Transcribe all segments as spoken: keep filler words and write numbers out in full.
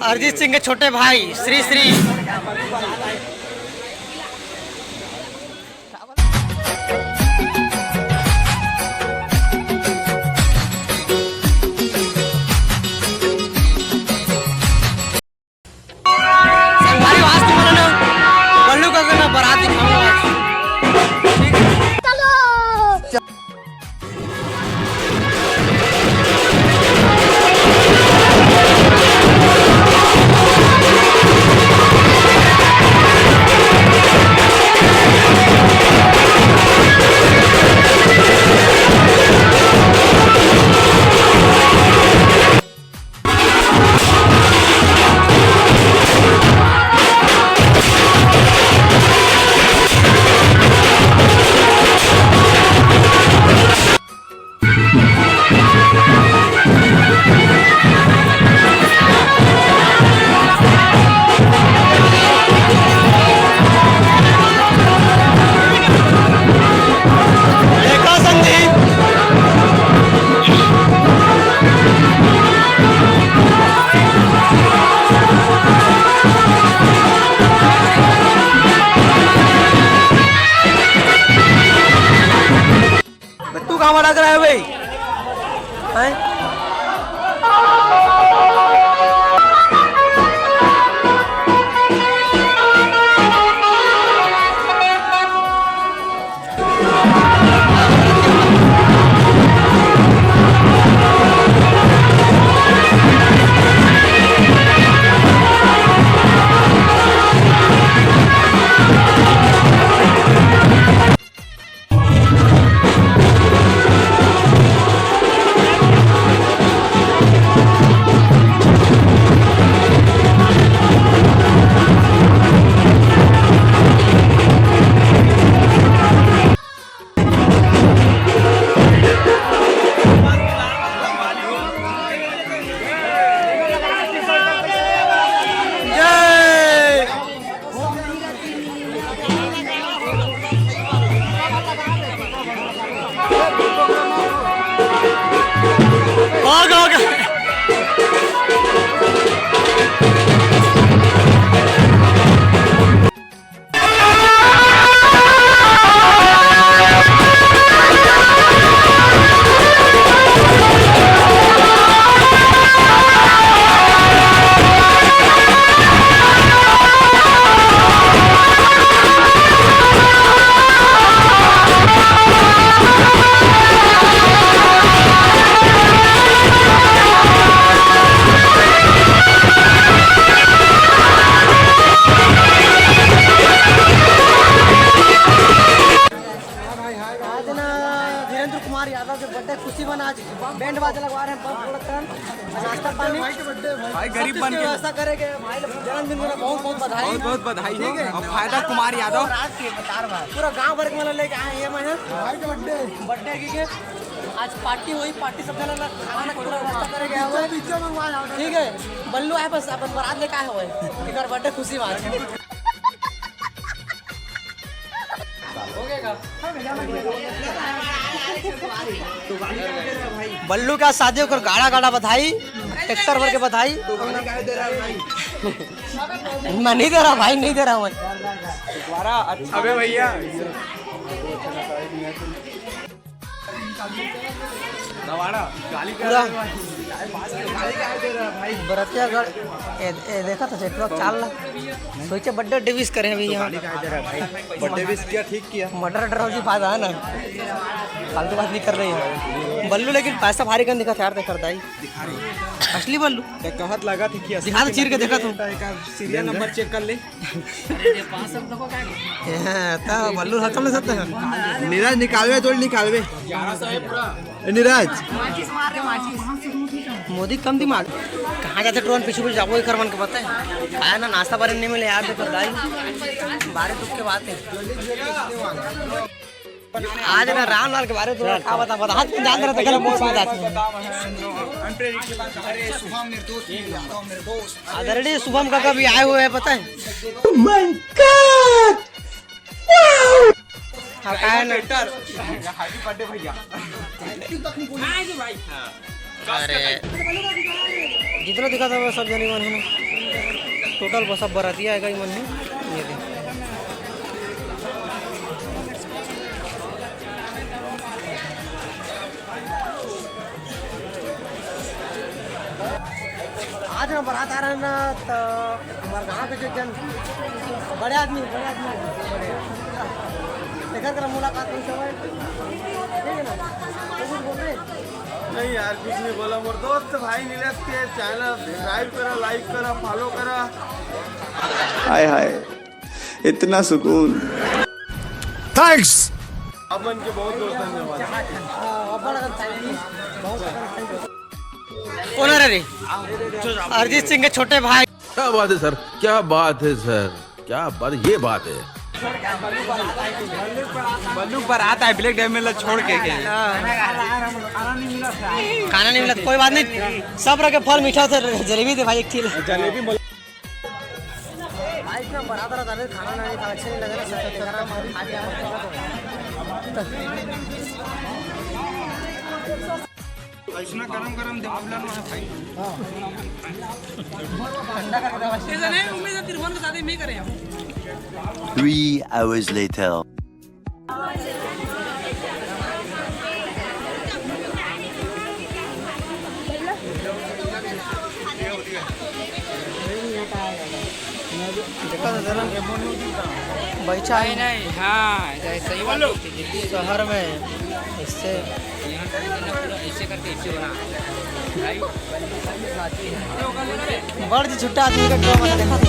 अरिजीत सिंह के छोटे भाई श्री श्री। संगवारी, आज तुमन ला बल्लू काका ना बारात दिखाऊंगा आज। ठीक है? देखा संदीप, तू कहाँ लग रहा है भाई? हैं? आज ना धीरेंद्र कुमार यादव के बर्थडे खुशी मना, आज बैंड बाजा लगवा रहे हैं, बम फोड़त हैं, नाश्ता पानी, भाई गरीब सब चीज बन के के व्यवस्था करेंगे। भाई लोग जन्मदिन में बहुत बहुत बधाई। बहुत बहुत बधाई हो। ठीक है। और फायदा कुमार यादव। पूरा गांव भर के मतलब लेके आए हैं, मैं भाई के बर्थडे। बर्थडे की के आज पार्टी हुई, पार्टी सब जना ला खाना पूरा व्यवस्था करेंगे। ठीक है, बल्लू है बस अपन बारात लेके आए हुए, एक बार बर्थडे खुशी बात। बल्लू का शादी होकर गाड़ा गाड़ा बधाई, ट्रैक्टर भर के बधाई। मैं नहीं दे रहा भाई, नहीं दे रहा मैं। अबे भैया। पूरा बरतियागढ़, ए, ए, देखा था ट्रैक्टर चाल रहा। सोचे बर्थडे विश करें अभी यहाँ। बर्थडे विश किया, ठीक किया। मटर ड्राउजी फायदा है ना, फालतू बात नहीं कर रही है बल्लू, लेकिन पैसा भारी कन दिखा था यार, देख करता ही। असली बल्लू। तो कहत लगा थी कि असली दिखा तो चीर के देखा तू। सीरियल नंबर चेक कर ले। हाँ, तो बल्लू हचम नहीं सकते हैं। नीरज निकालवे, थोड़ी निकालवे। ए, नीरज। मोदी कम दिमाग। कहाँ जाते ड्रोन पीछे पीछे जाबो, एकर मन के पता है। आया ना, नाश्ता पानी नहीं मिले यार, देखो दाई, बारे दुख के बात है। आज ना रामलाल के बारे में तोला का बता, बता, आज जान रहा था, कल मौत हो जाती है। आदरणीय शुभम काका भी आए हुए हैं, पता है। Oh my God! Wow! हाँ, का है ना? Happy birthday भैया। अरे, जितना दिखा था वो सब जनी मन है ना। टोटल बस अब बरातिया आएगा ही मन ही। ये दे। आज ना बारात आ रहा है ना, तो हमारे गांव के जो जन बड़े आदमी, बड़े आदमी, देखा कर मुलाकात नहीं हुआ है। ठीक है ना? तो कुछ बोल रहे हैं? नहीं यार, कुछ नहीं बोला। मोर दोस्त भाई नीलेश के चैनल सब्सक्राइब करा, लाइक करा, फॉलो करा। हाय हाय, इतना सुकून। थैंक्स। अपन के बहुत बहुत धन्यवाद। कौन आ रहा रे? अरिजीत सिंह के छोटे भाई। क्या बात है सर, क्या बात है सर, क्या बात, ये बात है। बल्लू पर आता है ब्लैक डायमंड ला छोड़ के। खाना नहीं मिला तो कोई बात नहीं, सब्र के फल मीठा होता है। जलेबी दे भाई एक ठिल। जलेबी बोल। भाई इतना बड़ा बड़ा दादा खाना नहीं खा, अच्छे नहीं लग रहे, सब खा के। ऐसा गरम गरम दे, आप लाना है भाई। ठंडा करके दे भाई। ऐसा नहीं, उम्मीद है तिरपन के साथ ही मैं करे। Three hours later. देखा था जरा, बैठा है। नहीं, नहीं, हाँ, ऐसा ही बात होती है। शहर में इससे यहाँ से ना पूरा ऐसे करके ऐसे हो रहा है। बड़ जी छुट्टा आदमी का ड्रामा था, देखा था।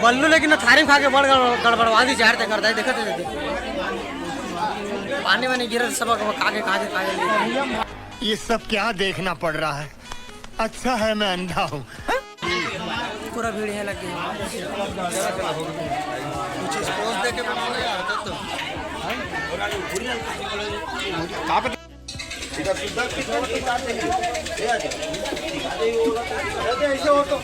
बल्लू लेकिन थारी में खा के बड़ गड़-, गड़बड़वा दी चार ते करता है, देखत है। पानी वानी गिरत सब खा के, खा के, खा के। ये सब क्या देखना पड़ रहा है? अच्छा है मैं अंधा हूँ। पूरा भीड़ है लग गया। कुछ स्पोर्ट्स देके बनाओ यार, तब तो। कहाँ पे? ऐसे हो तो।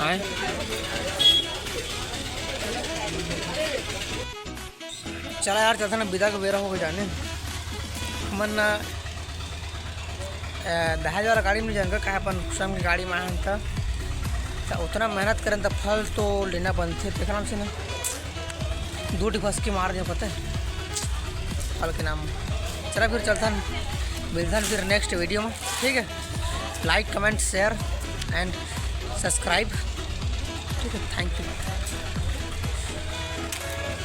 आए। चला यार, चलते ना, बिदा के बेरा हो गए जाने। हमन ना, अ, दहेज वाला गाड़ी में नहीं जाएंगे, काहे अपन स्वयं की गाड़ी में आए हैं तो। उतना मेहनत करें त फल तो लेना बनथे। देखना से ना, दू ठी फसकी मार दिया पता है फल के नाम। चला फिर चलथन, मिलथन फिर नेक्स्ट वीडियो में, ठीक है। Like, comment, share and subscribe, ठीक है। Thank you।